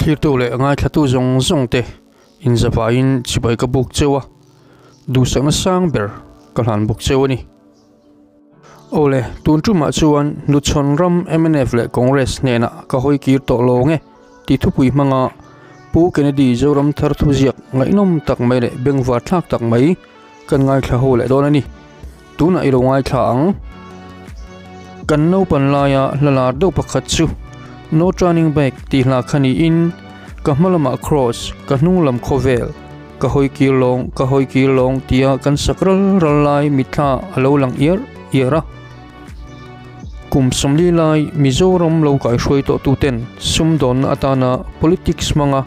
Thlirtu leh ngaithlatu zawng zawng te inzavaiin chibai ka buk cheu a, duhsakna sang ber ka hlan bawk cheu a ni. Awle, tun tumah chuan Hnuchhawn ram mnf leh Congress hnenah ka hawi kir tawh lo nge tih thupui hmanga Pu Kennedy Zoram thar thuziak ngaihnawm tak mai leh bengvar thlak tak mai kan ngaithla ho leh dawn a ni. Tunah i lo ngaithla ang. Kan naupan laia hla lar deuh pakhat chu No Turning Back tih hla kha niin ka hma lamah Cross, ka hnung lam khawvel, ka hawi kir lawng, ka hawi kir lawng tia kan sak ral ral lai mitthla a lo lang iar iar a. Kum 40 lai Mizoram lo kaihruai tawh tuten sumdawnna atana politics hmanga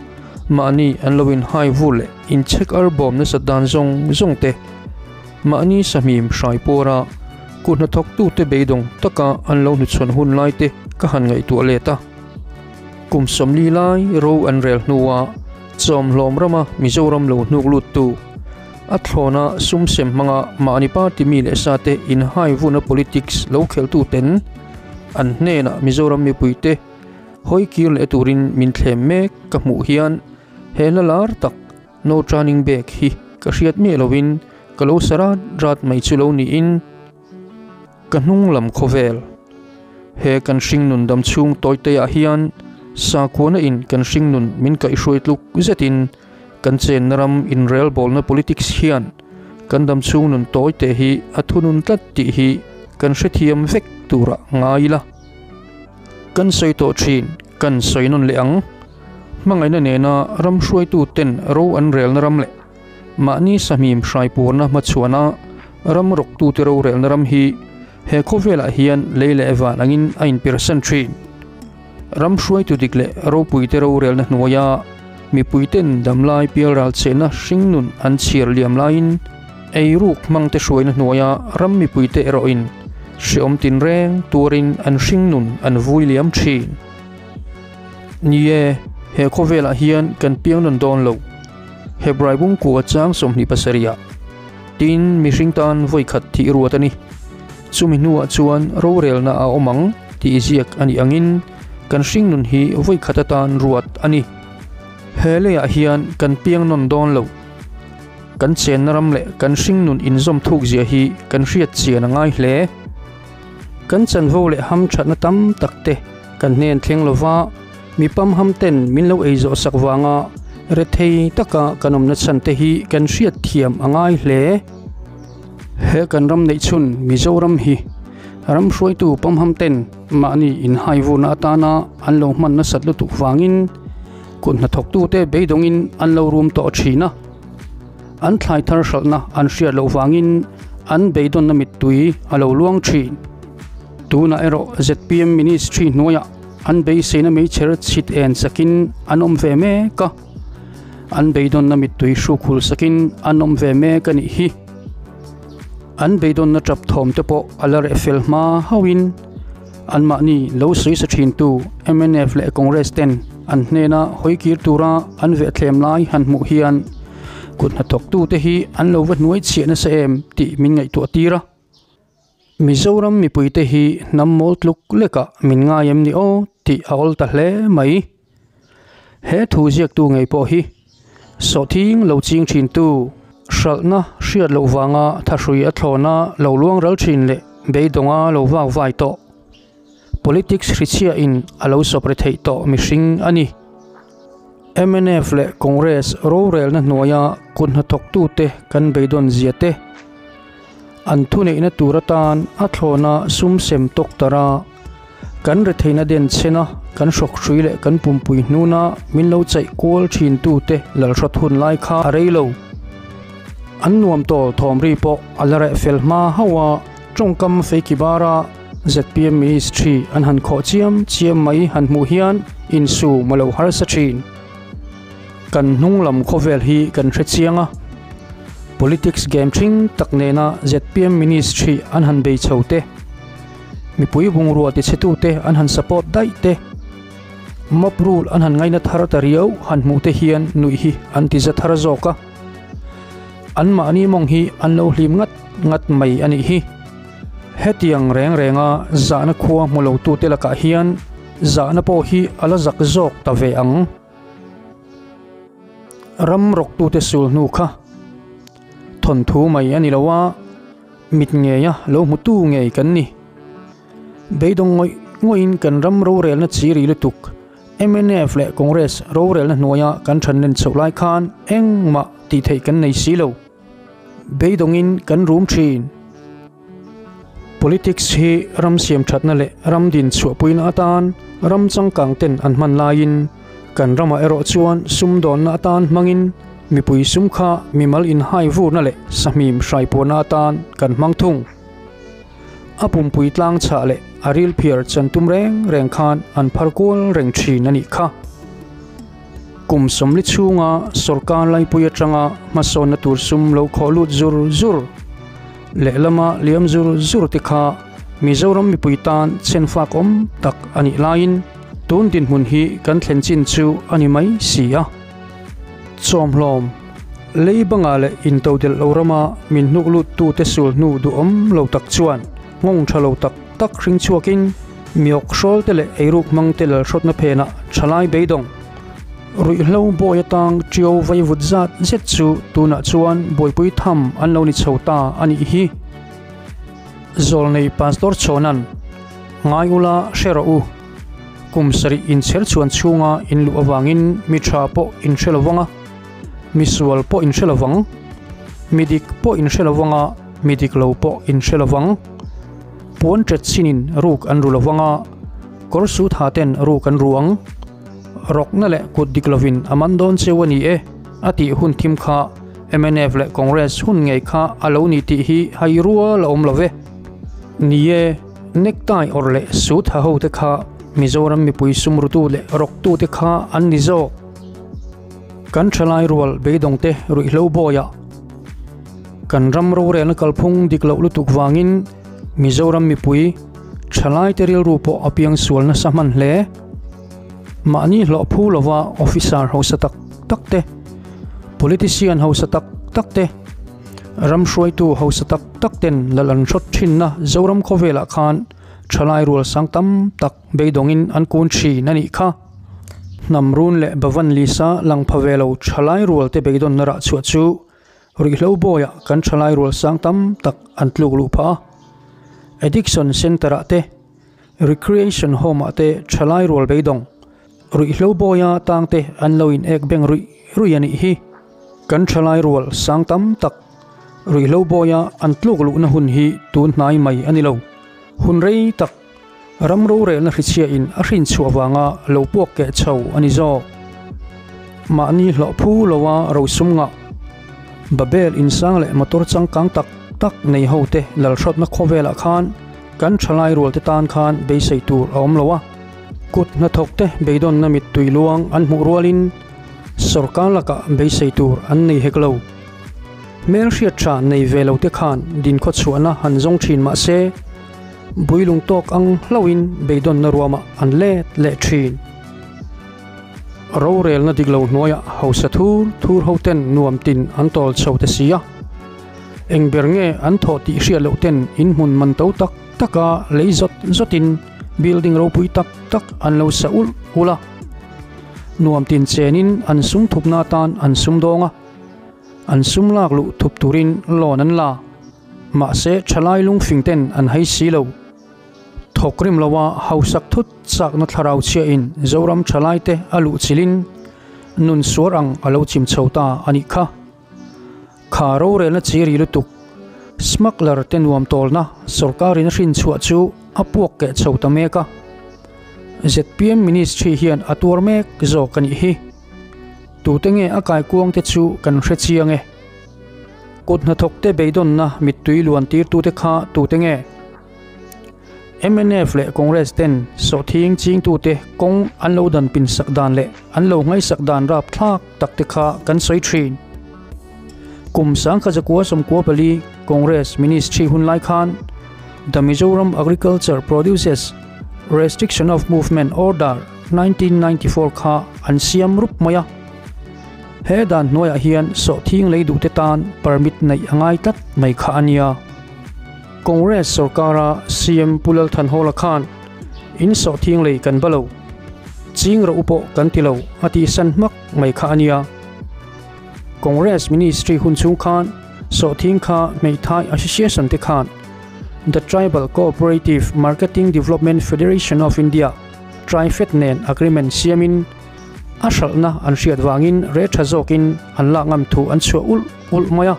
mahni an lo inhai vur leh inchhek ar bawm nasat dan zawng zawng te, Mahni sahmim hrai pawra kut hnathawktute beidawng taka an lo hnuchhawn hun laite ka han ngaihtuah let a. Kum 40 lai ro an rel hnua chawmhlawm rama Mizoram lo hnuk luttu, a thlawna sum sem hmanga mahni party mi leh sate inhai vuna politics lo kheltuten an hnenah Mizoram mipuite hawi kir leh turin min thlem mek ka hmuh hian he hla lar tak No turning back hi ka hriat miah lovin ka lo sa rat rat mai chu lo niin ka hnung lam khawvel. He kan hringnun dam chhung tawite ah hian sakhuana in kan hringnun min kaihhruai tluk zetin kan chenna ram inrelbawlna politics hian kan dam chhung nun tawite hi a thunun tlat tih hi kan hrethiam vek turah ngai ila. Kan sawi tawh thin, kan sawi nawn leh ang. Hmangaihna nena ram hruaitu ten ro an relna ram leh mahni sahmim hraipurna hmachhuana ram rawktute rorelna ram hi he khawvelah hian lei leh van angin a inpirsan thin. Ram hruaitu dik leh ropuite rorelna hnuaia mipuiten damlai pialral chehna hringnun an chhiar liam laiin eiruk hmangte hruaina hnuaia ram mipuite erawhin hreawm tinreng tuarin an hringnun an vui liam thin. Ni e, he khawvelah hian kan piang nawn dawn lo. Hebrai bungkua chang 27 ah tin mihring tan vawi khat thih ruat a ni. Chumi hnuah chuan rorelna a awm ang tih ziak a nih angin kan hring nun hi vawi khat atan ruat a ni. He leiah hian kan piang nawn dawn lo. Kan chenna ram leh kan hring nun inzawm thuk zia hi kan hriat chian a ngai hle. Kan chanvo leh hamthatna tam tak te kan hnen thleng lova mi pamham ten min lo ei zawh sak vanga rethei taka kan awmna chhan te hi kan hriat thiam a ngai hle. He kan ram neih chhun Mizoram hi ram hruaitu pamham ten mahni inhaivurna atana an lo hman nasat lutuk vangin kut hnathawktute beidawngin an lo rum tawh thin a. An thlai thar hralhna an hriat loh vangin an beidawnna mittui a lo luang thin. Tunah erawh zpm Ministry hnuaiah an beiseina meichher chhit en sakin an awm ve mek a, an beidawnna mittui hrukhul sakin an awm ve mek a nih hi. An beidawnna tap thawm te pawh a la reh fel hma hauhin anmahni lo sawi sa thintu mnf leh Congress ten an hnena hawi kir tura an vehthlem lai han hmuh hian kut hnathawktute hi an lo va hnuai chhiah nasa em tih min ngaihtuah tir a. Mizoram mipuite hi hnam mawl tluk lekah min ngai em ni aw tih a awl ta hle mai. He thu ziaktu ngei pawh hi sawhthing lo ching thintu hralhna hriat loh vanga thahrui a thlawna lo luang ral thin leh beidawnga lo vak vai tawh politics hrichhiahin a lo sawp ri theih tawh mihring a ni. Mnf leh Congress rorelna hnuaia kut hnathawktute kan beidawn zia te, an thuneihna tur atan a thlawna sum sem tawk tara kan retheihna den chhena kan hrawk hrui leh kan pumpui hnuna min lo chaih kual thintute lalhrawt hun lai kha a rei lo. An nuam tawl thawm ri pawh a la reh fel hma hauh a, tawngkam feiki bara zpm ministry an han khawh chiam chiam mai han hmuh hian insum a lo harsa thin. Kan hnung lam khawvel hi kan hre chiang a, politics game thing tak nena zpm ministry an han bei chho te, mipui bungrua tichhetute an han support daih te, mob rule an han ngaina thar ta riau han hmuh te hian nuih hi an ti za thar zawk a. Anmahni mawng hi an lo hlim ngat ngat mai a nih hi. Hetiang reng renga zahna khua hmu lotute lakah hian zahna pawh hi a la zak zawk ta ve ang. ram rawktute sulhnu kha thawnthu mai a ni lo a, mit ngeia lo hmutu ngei kan ni. Beidawng ngawih ngawihin kan ram rorelna chi ri lutuk mnf leh Congress rorelna hnuaia kan thanlen chhoh lai khan engmah tih theih kan nei si lo. Beidawngin kan rum thin. Politics hi ram siam thatna leh ram din chhuahpuina atan ram changkang ten an hman laiin kan ramah erawh chuan sumdawnna atan hmangin mipui sum kha mimal inhai vurna leh sahmim hraipuahna atan kan hmang thung. A pumpui tlang chhah leh a ril phiar chan tum reng reng khan an phar kual reng thin a nih kha. Kum sawmli chhunga sorkar laipui atanga hmasawnna tur sum lo khawh lut zur zur lehlama liam zur zur te kha Mizoram mipui tan chhenfak awm tak a nih laiin tun dinhmun hi kan thlen chin chu a ni mai si a. Chawmhlawm, Lei bangah leh intodelh lo rama min hnuk luttute sul hnu duhawm lo tak chuan nghawng tha lo tak tak hring chhuakin miawk hrawlte leh eiruk hmangte lalhrawtna phenah thalai beidawng ruihhlo bawi atang ṭio vaivut zat zet chu tunah chuan buaipui tham an lo ni chho ta a nih hi. Zawlnei Pastor Chhawna'n, Ngai ula hre rawh u. Kum sarih inchher chhuan chhunga in luh avangin mi tha pawh in hre lo vang a, mi sual pawh in hre lo vang, mi dik pawh in hre lo vang a, mi dik lo pawh in hre lo vang. Puan ṭet chinin ruk an ru lo vang a, kawr sut ha ten ruk an ru ang. Rawkna leh kut dik lovin a man dawn cheu a ni e, a tih hun thim kha mnf leh Congress hun ngei kha a lo ni tih hi hai rual a awm lo ve. Ni e. Necktie awrh leh suit ha ho te kha Mizoram mipui sumrutu leh rawktu te kha an ni zawk. Kan thalai rual beidawng te ruihhlo bawiah kan ram rorelna kalphung dik loh lutuk vangin Mizoram mipui thalai te rilru pawh a piang sual nasa hman hle. Mahni hlawh phu lova officer hausa tak tak te, politician hausa tak tak te, Ram hruaitu hausa tak tak ten lal an hrawt thinna Zoram khawvelah khan thalai rual sang tam tak beidawngin an kun thin a nih kha. Hnam run leh Bhavan Lisa lang pha ve lo thalai rual te beidawnna rah chhuah chu ruihhlo bawiah kan thalai rual sang tam tak an tluk luh phah a. Addiction Centre ah te, Recreation Home ah te thalai rual beidawng Ruihhlo bawia tangte an lo in ek beng ruih ruih a nih hi. Kan thalai rual sang tam tak ruihhlo bawia an tluk luhna hun hi tun hnai mai a ni lo. Hun rei tak ram rorelna hrichhia in a hrin chhuah vanga lo puak keh chho a ni zawk. Mahni hlawh phu loa rosum ngah Babel insang leh motor changkang tak tak nei ho te lalhrawtna khawvelah khan kan thalai rual te tan khan beisei tur a awm lo a. Kut hnathawkte beidawnna mittui luang an hmuh rualin sawrkar lakah beisei tur an nei hek lo. Hmelhriat tha nei ve lote khan dinkhaw chhuahna han zawng thin mah se, builung tawk ang hlauhin beidawnna ruamah an let leh thin. Rorelna dik lo hnuaiah hausa thur thur hoten nuam tin an tawl chho ta si a, eng ber nge an thawh tih hriat loh ten inhmun man to tak taka lei zawt zawtin Building ropui tak tak an lo sa ulh ulh a, nuam tin chenin an sum thupna atan an sum dawng a, an sum lak luh thup turin loan an la. Mahse thalai lungfing ten an hai si lo. Thawk rim loa hausak thut chakna thlarau chhiahin Zoram thalai te a luh chilhin nun suar ang a lo chim chho ta a nih kha. Kha rorelna chi ri lutuk, smuggler te nuam tawlna sorkarin a hrin chhuah chu a puak keh chho ta mek a. Zpm ministry hian a tuar mek zawk a nih hi. Tute nge a kaikuang te chu kan hre chiang e. Kut hnathawk te beidawnna mittui luan tirtute kha tute nge? Mnf leh Congress ten sawhthing chingtute kawng an lo dan pinsak dan leh an lo ngaihsak dan rapthlak tak te kha kan sawi thin. Kum sangkha zakua sawmkua pali Congress Ministry hun lai khan The Mizoram Agriculture Produces Restriction of Movement Order 1994 kha an siam rup mai a. He dan hnuaiah hian sawhthing lei duhte tan permit neih a ngai tlat mai kha a nia. Congress sorkara CM Pu Lal Thanhawla khan in sawhthing lei kan ba lo, ching rawh u pawh kan ti lo a tihsan hmak mai kha a nia. Congress Ministry hun chhung khan sawhthing kha hmeithai Association te khan The Tribal Cooperative Marketing Development Federation of India, TRIFED, nen agreement siamin a hralhna an hriat vangin reh tha zawkin an lak ngam thu an chhuah ulh ulh mai a.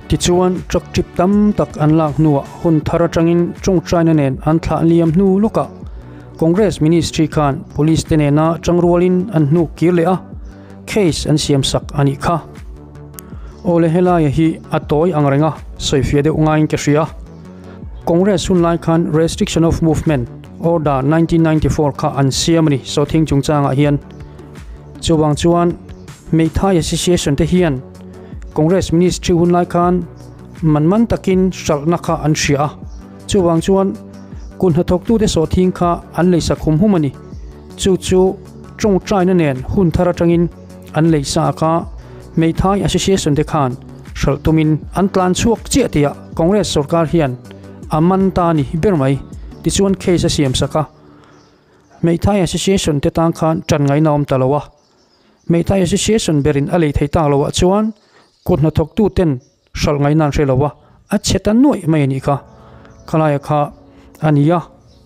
Tichuan, truck trip tam tak an lak hnuah hun thar atangin tawngtaina nen an thlah liam hnu lawkah Congress Ministry khan Police te nena tangrualin an hnuk kir leh a, case an siam sak a nih kha. Awle helaia hi a tawi ang reng a, sawifiah deuh ngaiin ka hria. Congress hun lai khan Restriction of Movement Order 1994 kha an siam a ni sawthing chungchangah hian. Chuvang chuan Meithai Association te hian Congress Ministry hun lai khan man man takin hralhna kha an hria a, chuvang chuan kut hnathawktute sawhthing kha an leisak hum hum a ni. Chu chu tawngtaina nen hun thar atangin an leisa kha Meithai Association te khan hralh tumin an tlan chhuak chiah tihah Congress sorkar hian a man ta a ni ber mai. Tichuan case a siamsak a, Meithai Association te tan khan tan ngaihna awm ta lo a. Meithai Association berin a lei thei tak loah chuan kut hnathawktu ten hralh ngaihna an hre lo a, a chhe ta nuaih mai a nih kha. Khalaia kha a ni a,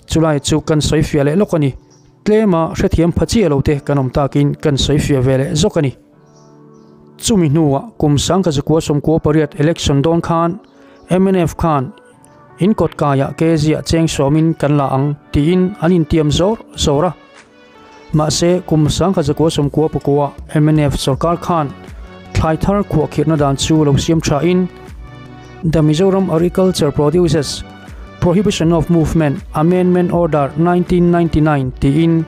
chulai chu kan sawi fiah leh lawk a ni. Tlema hrethiam pha chiah lo te kan awm takin kan sawi fiah ve leh zawk a ni. Chumi hnuah kum sangkazakua sawmkua pariat election dawn khan mnf khan In kawt kaiah keziah cheng sawmin kan la ang tiin an intiam zawr zawr a. Mahse, kum 1999 mnf sorkar khan thlai thar khuahkhirhna dan chu lo siam thain The Mizoram Agriculture Produces, Prohibition of Movement, Amendment Order, 1999 tiin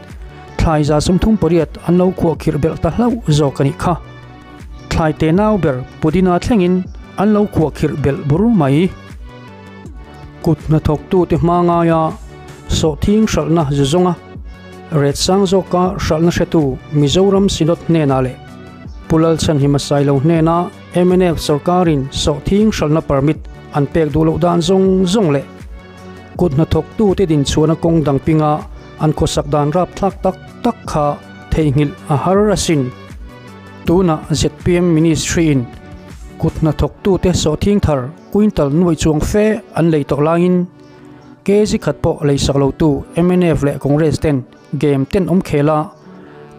thlai 38 an lo khuahkhirh belh ta hlauh zawk a nih kha. Thlai tenau ber pudina thlengin an lo khuahkhirh belh bur mai. Kut hnathawktute hma ngaia sawhthing hralhna zu zawnga ret sang zawka hralhna hretu Mizoram Synod hnenah leh Pu Lalchhanhima Sailo hnena mnf sorkarin sawhthing hralhna permit an pek duh loh dan zawng zawng leh kut hnathawktute dinchhuahna kawng dang pinga an khawsak dan rapthlak tak tak kha theihnghilh a har asin. Tunah zpm Ministry-in kut hnathawktute sawhthing thar Quintal nuai chuang fe an lei tawh laiin kg khat pawh lei sak lotu mnf leh Congress ten game ten awm khel a,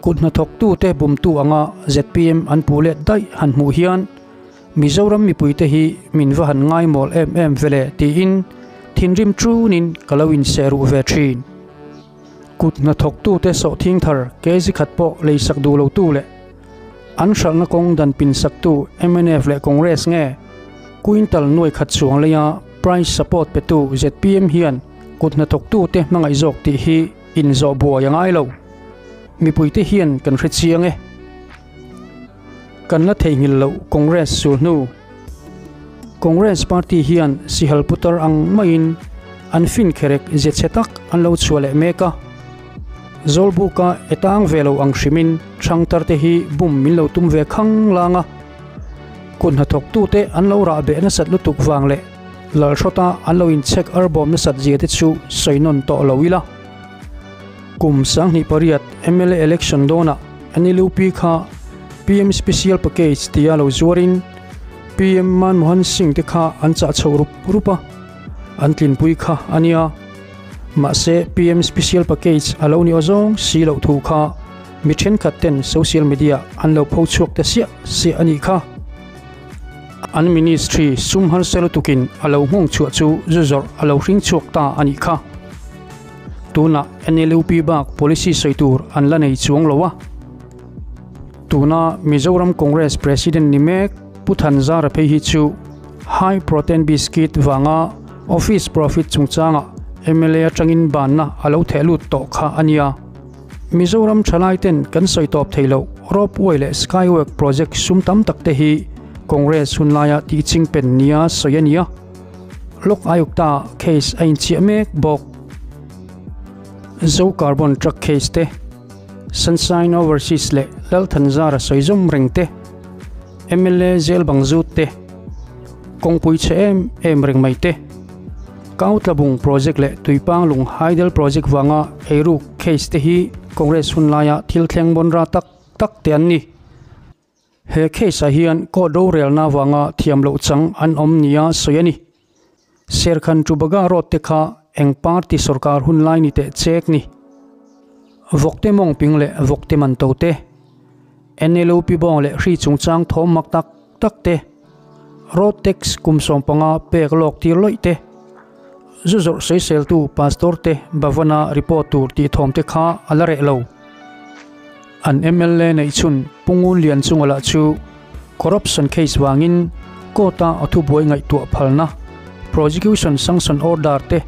kut hnathawktute bumtu anga zpm an puh let daih han hmuh hian Mizoram mipuite hi min va han ngaimawl em em vele tiin thinrim tunin ka lo inse ruh ve thin. Kut hnathawktute sawhthing thar kg khat pawh lei sak duh lotu leh An hralhna kawng dan pin saktu mnf leh Congress nge quintal nuai khat chuang leia price support petu zpm hian kut hnathawktute hmangaih zawk tih hi inzawh buai a ngai lo. Mipuite hian kan hre chiang e. Kan la theihnghilh loh Congress sul hnu. Congress party hian sihal putar ang maiin an fin kherek ze chhe tak an lo chhuah leh mek a. Zawlbuka e tang ve lo ang hrimin Thangtarte hi bum min lo tum ve khang lang a, kut hnathawktute an lo rah beh nasat lutuk vang leh Lalhrawta an lo inchhek arbawm nasat zia te chu sawi nawn tawh lo ila. Kum 2008 mla election dawnah NLUP kha PM Special Package tia lo zuarin PM Manmohan Singh te kha an chah chho rup rup a, an tlinpui kha a nia. Mahse, PM Special Package a lo ni aw zawng si loh thu kha mi thenkhat ten social media an lo pho chhuak ta siah siah a nih kha. An ministry sum harsa lutukin a lo nghawng chhuah chu zu zawrh a lo hring chhuak ta a nih kha. Tunah NLUP bak policy sawi tur an la nei chuang lo a. Tuna Mizoram Congress President ni mek Pu Thanzara phei hi chu High Protein Biscuit vanga Office Profit chungchanga mla atangin banna a lo theh lut tawh kha a nia. Mizoram thalai ten kan sawi tawp thei loh Ropeway leh Skywalk project sum tam tak te hi Congress hun laia tihching pen nia sawi a nia. Lok Ayukta case a inchiah mek bawk. Zo Carbon Truck case te, Sunshine Overseas leh Lalthanzara sawi zawm reng te, mla zel bang zut te, kawngpui chhe em em reng mai te, Kautlabung project leh Tuipanglung Hydel project vanga eiruk case te hi Congress hun laia thil thleng bawn ra tak tak te an ni. He case-ah hian court rorelna avanga thiam loh chang an awm nia sawi a ni. Serkhan Tubaga road te kha eng party sorkar hun lai ni teh chek ni. Vawkte mawngping leh vawkte man to te, NLUP bawng leh hri chungchang thawm mak tak tak te, road tax kum 15 pek lawk tir lawih te, zu zawrh sawiseltu pastor te Bhavana report tur tih thawm te kha a la reh lo. An mla neih chhun Pu Ngun Lian chunga lah chu corruption case vangin court-a a thubuai ngaihtuah phalna, prosecution sanction order te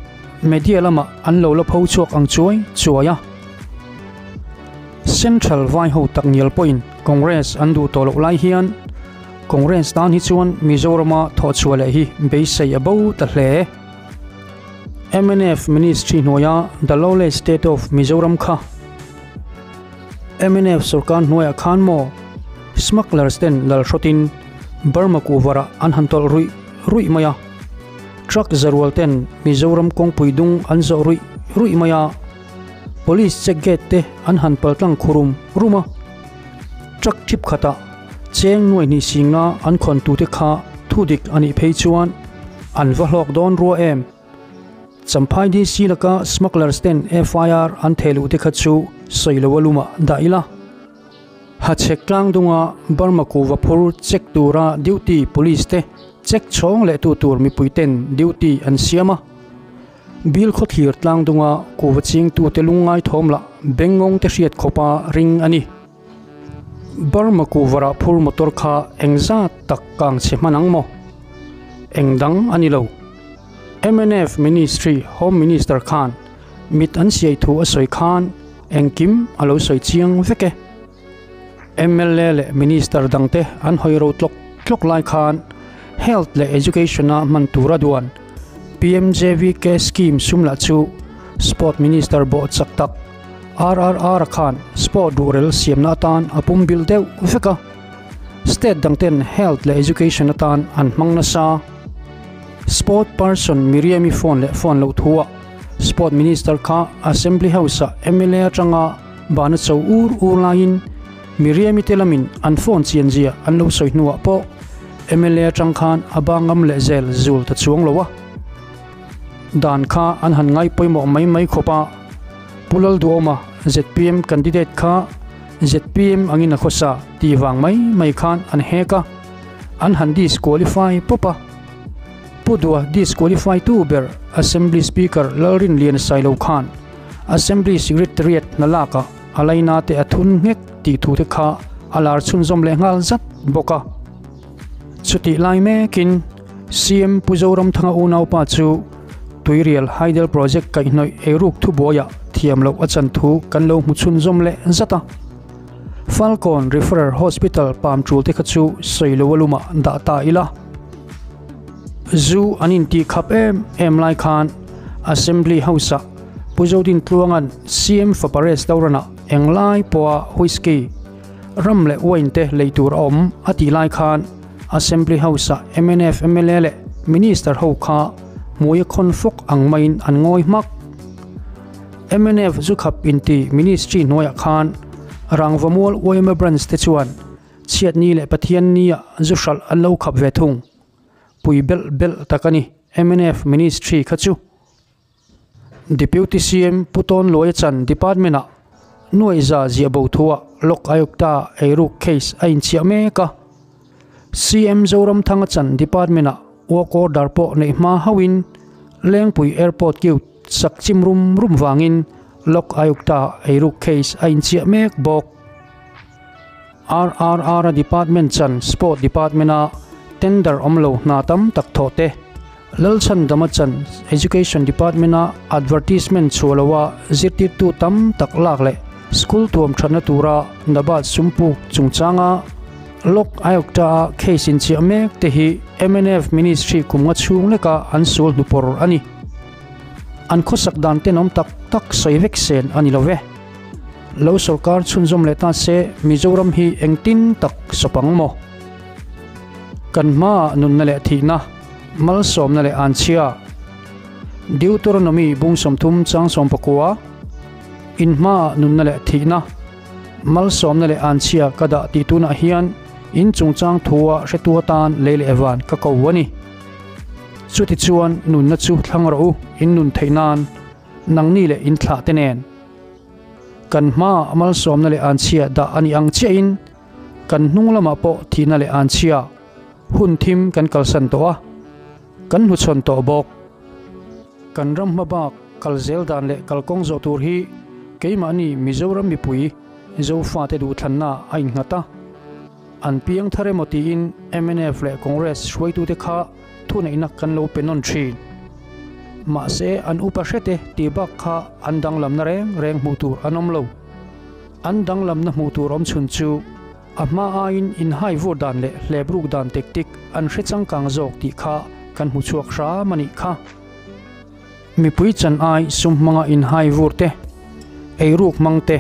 media lamah an lo la pho chhuak ang chuai chuai a. Central vai ho tak ngial pawhin Congress an duh tawh loh lai hian Congress tan hi chuan Mizorama thawhchhuah leh hi beisei a bo ta hle. Mnf Ministry hnuaia The Lawless State of Mizoram kha Mnf sorkar hnuaiah khan maw smugglers ten lal hrawtin Burma kuhvarah an han tawlh ruih ruih mai a, truck zarual ten Mizoram kawngpui dung an zawh ruih ruih mai a, police check gate te an han paltlang khurum rum a, truck trip khatah cheng nuai hnih singa an khawn tute kha thudik a nih phei chuan an va hlawk dawn rua em? Champhai DC laka smugglers ten FIR an theh luh te kha chu sawi lo a lumah dah ila. Hachhek tlang dunga Burma kuhva phur check tura duty police te check chhawng leh tu tur mipui ten duty an siam a. Bill khawthlir tlang dunga kuhva ching tute lungngai thawm lah bengngawng te hriat khawpa ring a ni. Burma kuhvarah phur motor kha engzat tak kang chhe hman ang maw? Eng dang a ni lo. Mnf Ministry Home Minister khan mit an siai thu a sawi khan engkim a lo sawi chiang vek e. Mla leh Minister dangte an hawi ro tlawk tlawk lai khan Health leh Education a hman tur a duan PMJVK scheme sum lah chu Sport Minister bawh chak tak RRR khan Sport ruhrel siamna atan a pum bil deuh vek a. State dangten Health leh Education atan an hmang nasa. Sport person Miriam-i phone leh phone loh thuah Sport Minister kha Assembly House-ah mla atanga bana cho ur ur laiin Miriam-i te lamin an phone chianzia an lo sawi hnuah pawh mla atang khan a ba ngam leh zel zul ta chuang lo a. Dan kha an han ngai pawimawh mai mai khawp a, Pu Lalduhawma zpm candidate kha zpm angin a khawsa tih vang mai mai khan an hek a. An han disqualify pawp a. Pu Dua disqualify tu ber Assembly Speaker Lalrinlian Sailo khan Assembly Secretariat hna lakah a laina te a thun nghek tih thu te kha a lar chhunzawm leh nghal zat bawk a. Chutih lai mekin CM Pu Zoramthanga unaupa chu Tuirial Hydel Project kaihhnawih eiruk thubuaiah thiam loh a chan thu kan lo hmu chhunzawm leh zat a. Falkawn Referral Hospital pam tul te kha chu sawi lo a lumah dah ta ila. Zu an intih khap em em lai khan Assembly House-ah Pu Zodin Tluanga'n CM fapa restaurant-ah englai pawha whisky, ram leh wine te lei tur a awm a tih lai khan Assembly House-ah mnf mla leh Minister ho kha hmui a khawn fawk ang maiin an ngawi hmak. Mnf zu khap inti Ministry hnuaiah khan Rangvamual yma Branch te chuan chhiatni leh Pathianni ah zu hralh an lo khap ve thung. Pui belh belh tak a ni mnf Ministry kha chu. Deputy CM Pu Tawn Luaia Chan Department ah nuaihza ziah bo thu ah Lok Ayukta eiruk case a inchhiah mek a. CM Zoramthanga Chan Department ah work order pawh neih hma hauhin Lengpui Airport cute sak chim rum rum vangin Lok Ayukta eiruk case a inchiah mek bawk. RRR-a department chan Sport Department-a tender awm lo hna tam tak thawh te, Lalchhandama chan Education Department-a advertisement chhuah loa zirtirtu tam tak lak leh school tuam thatna tura Nabat Sumpuk chungchanga Lok Ayukta-a case inchiah mek te hi mnf Ministry kum nga chhung leka an sual hnupawr a ni. An khawsak dan tenawm tak tak sawi vek sen a ni lo ve. Lo sorkar chhunzawm leh ta se Mizoram hi engtin tak sawp ang maw? Kan hmaah nunna leh thihna, malsawmna leh anchhia, Deuteronomy bung 30 chang 19, In hmaah nunna leh thihna, malsawmna leh anchhia ka dah tih tunah hian In chungchang thua hretu atan lei leh van ka ko a ni. Chutichuan nunna chu thlang rawh u, in nun theih nan, nangni leh in thlah te nen. Kan hmaah malsawmna leh anchhia dah a nih ang chiahin kan hnung lamah pawh thihna leh anchhia hun thim kan kalsan tawh a, kan hnuchhawn tawh bawk. Kan ram hma bak kal zel dan leh kalkawng zawh tur hi keimahni Mizoram mipui Zofate duhthlanna a innghat a. An piang thar emaw tiin mnf leh Congress hruaitute kha thuneihna kan lo pe nawn thin. Mahse an upa hrete tih bak kha an danglamna reng reng hmuh tur an awm lo. An danglamna hmuh tur awm chhun chu a hma aiin inhai vur dan leh hlep ruk dan tactic an hre changkang zawk tih kha kan hmu chhuak hram a nih kha. Mipui chan ai sum hmanga inhai vur te, eiruk hmang te,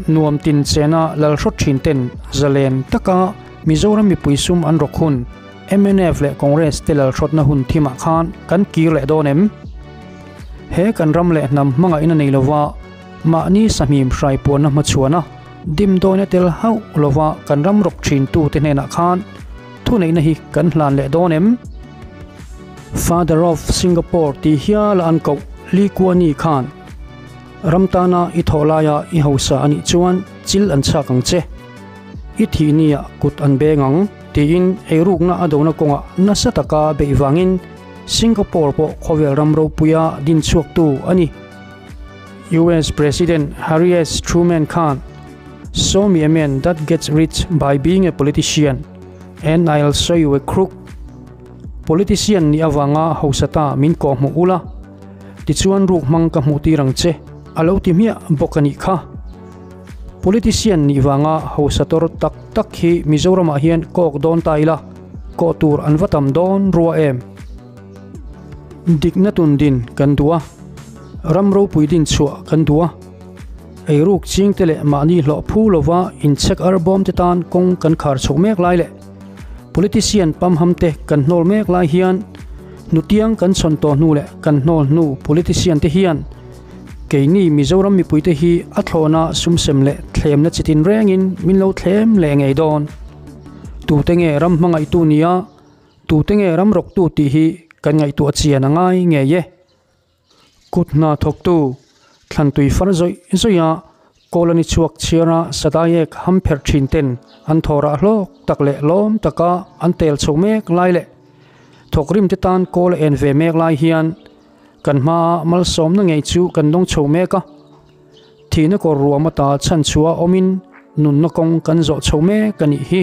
nuam tin chena lal hrawt thin ten zalen taka Mizoram mipui sum an rawk hun mnf leh Congress te lal hrawtna hun thimah khan kan kir leh dawn em? He kan ram leh hnam hmangaihna nei lova mahni sahmim hrai puanna hmachhuana dimdawina tel hauh lova kan ram rawk thin tute hnenah khan Thuneihna hi kan hlan leh dawn em? Father of Singapore tih hiala an koh Lee Kuan Yew khan ram tana i thawh laia i hausa a nih chuan chil an chhak ang che. I thih nia kut an beng ang tiin eirukna a dona kawngah nasa taka beih vangin Singapore pawh khawvel ram ropuia din chhuaktu a ni. US President Harry S. Truman khan Show me a man that gets rich by being a politician and I'll show you a crook. Politician nih avanga hausa ta min kawh hmuh ula, tichuan ruk hmang ka hmuh tir ang che, a lo ti hmiah bawk a nih kha. Politician nih vanga hausa tor tak tak hi Mizoramah hian kawk dawn ta ila, kawh tur an va tam dawn rua em? Dikna tun din kan duh a, ram ropui din chhuah kan duh a. Eiruk chingte leh mahni hlawh phu lova inchhek ar bawmte tan kawng kan khar chhoh mek lai leh politician pamhamte kan hnawl mek lai hian hnutiang kan chhawn tawh hnu leh kan hnawl hnu politician te hian keini Mizoram mipuite hi a thlawhna sumsem leh thlemna chitin rengin min lo thlem leh ngei dawn. Tute nge ram hmangaihtu nia, tute nge ram rawktu tih hi kan ngaihtuah chian a ngai ngei e. Kut hna thawktu thlantui far zawih zawih a colony chhuak chhiara Sadaiek ham pherh thin ten an thawrah hlawk tak leh lawm taka an tel chho mek lai leh thawkrim te tan kawl a en ve mek lai hian kan hmaa malsawmna ngei chu kan dawng chho mek a, thihna kawr ruam ata chhanchhuah awmin nunna kawng kan zawh chho mek a nih hi.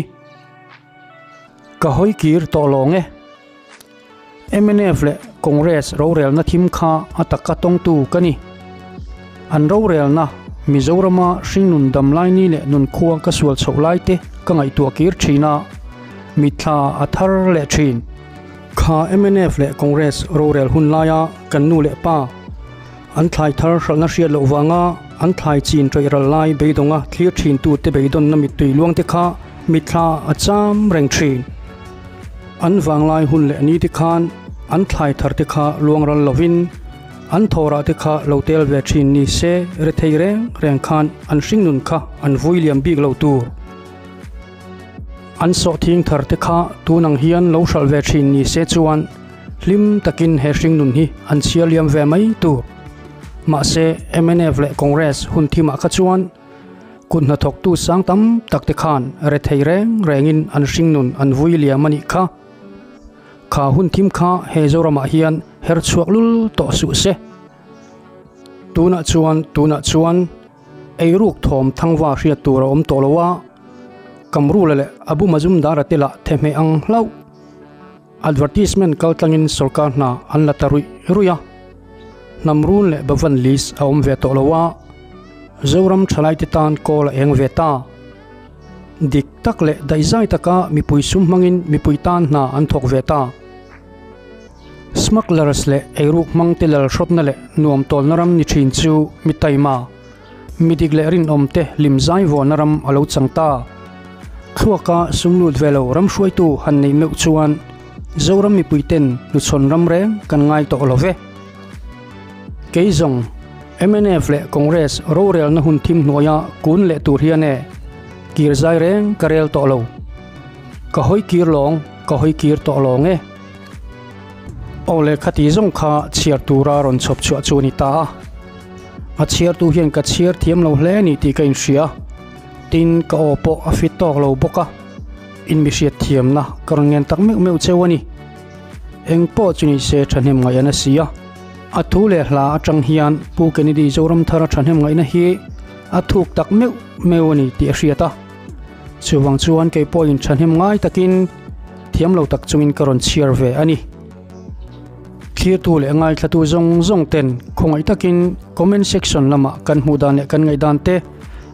Ka hawi kir tawh lawng e. Mnf leh Congress rorelna thim kha a taka tawngtu ka ni. An rorelna Mizorama hringnun damlaini leh nunkhua ka sual chhoh lai te ka ngaihtuah kir thin a, mitthla a thar leh thin. Kha mnf leh Congress rorel hun laia kan nu leh pa an thlai thar hralhna hriat loh vanga an thlai chin ṭawih ral lai beidawnga thlir thintute beidawnna mittui luangte kha mitthla a cham reng thin. An vanglai hun leh ni te khan an thlai thar te kha luang ral lovin an thawrah te kha lo tel ve thin ni se rethei reng reng khan an hringnun kha an vui liam bik lo tur. An sawhthing thar te kha tun ang hian lo hralh ve thin ni se chuan hlim takin he hringnun hi an chhiar liam ve mai tur. Mahse mnf leh Congress hun thimah kha chuan Kut hnathawktu sang tam tak te khan rethei reng rengin an hringnun an vui liam a nih kha. Kha hun thim kha he Zoramah hian her chhuak lul tawh suh se. Tunah chuan tunah chuan eiruk thawm thangva hriat tur a awm tawh lo a, Kamrula leh Abu Mazumdara te lah thehmeh ang hlauh. Advertisement kaltlangin sorkar hna an la ta ruih ruih a, hnam run leh Bhavan list a awm ve tawh lo a, Zoram thalaite tan kawl a eng ve ta. Dik tak leh daihzai taka mipui sum hmangin mipui tan hna an thawk ve ta. Smugglers leh eiruk hmangte lal hrawtna leh nuam tawlna ram ni thin chu mi taima. Mi dik leh rinawmte hlimzai vuahna ram a lo chang ta. Thluaka sum lut ve lo ram hruaitu han neih meuh chuan Zoram mipuiten hnuchhawn ram reng kan ngai tawh lo ve. Kei zawng, mnf leh Congress rorelna hun thim hnuaia kun leh tur hian e, kir zai reng ka rel tawh lo. Ka hawi kir lawng, ka hawi kir tawh lawng e. Aw le khati zawng kha chhiar tura rawn chhawp chhuah chu a ni ta a. A chhiartu hian ka chhiar thiam lo hle a ni tih ka inhria. Tin, ka aw pawh a fit tawk lo bawk a. In mi hriat thiamna ka rawn ngen tak meuh meuh cheu a ni. Eng pawh chu ni se thahnem ngaih an a si a. A thu leh hla atang hian Pu Kennedy Zoramthara thahnem ngaihna hi a thuk tak meuh meuh a ni tih a hriat a. Chuvang chuan kei pawhin thahnem ngai takin thiam lo tak chungin ka rawn chhiar ve a ni. Thlirtu leh ngaithlatu zawng zawng ten khawngaih takin comment section lamah kan hmuh dan leh kan ngaihdan te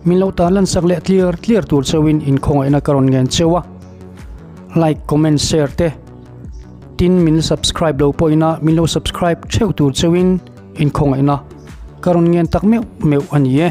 min lo tan lansak leh tliar tliar tur cheuhin inkhawngaihna ka rawn ngen cheu a. Like, comment, share te tin min subscribe lo pawhin a min lo subscribe theuh tur cheuhin inkhawngaihna ka rawn ngen tak meuh meuh a ni e.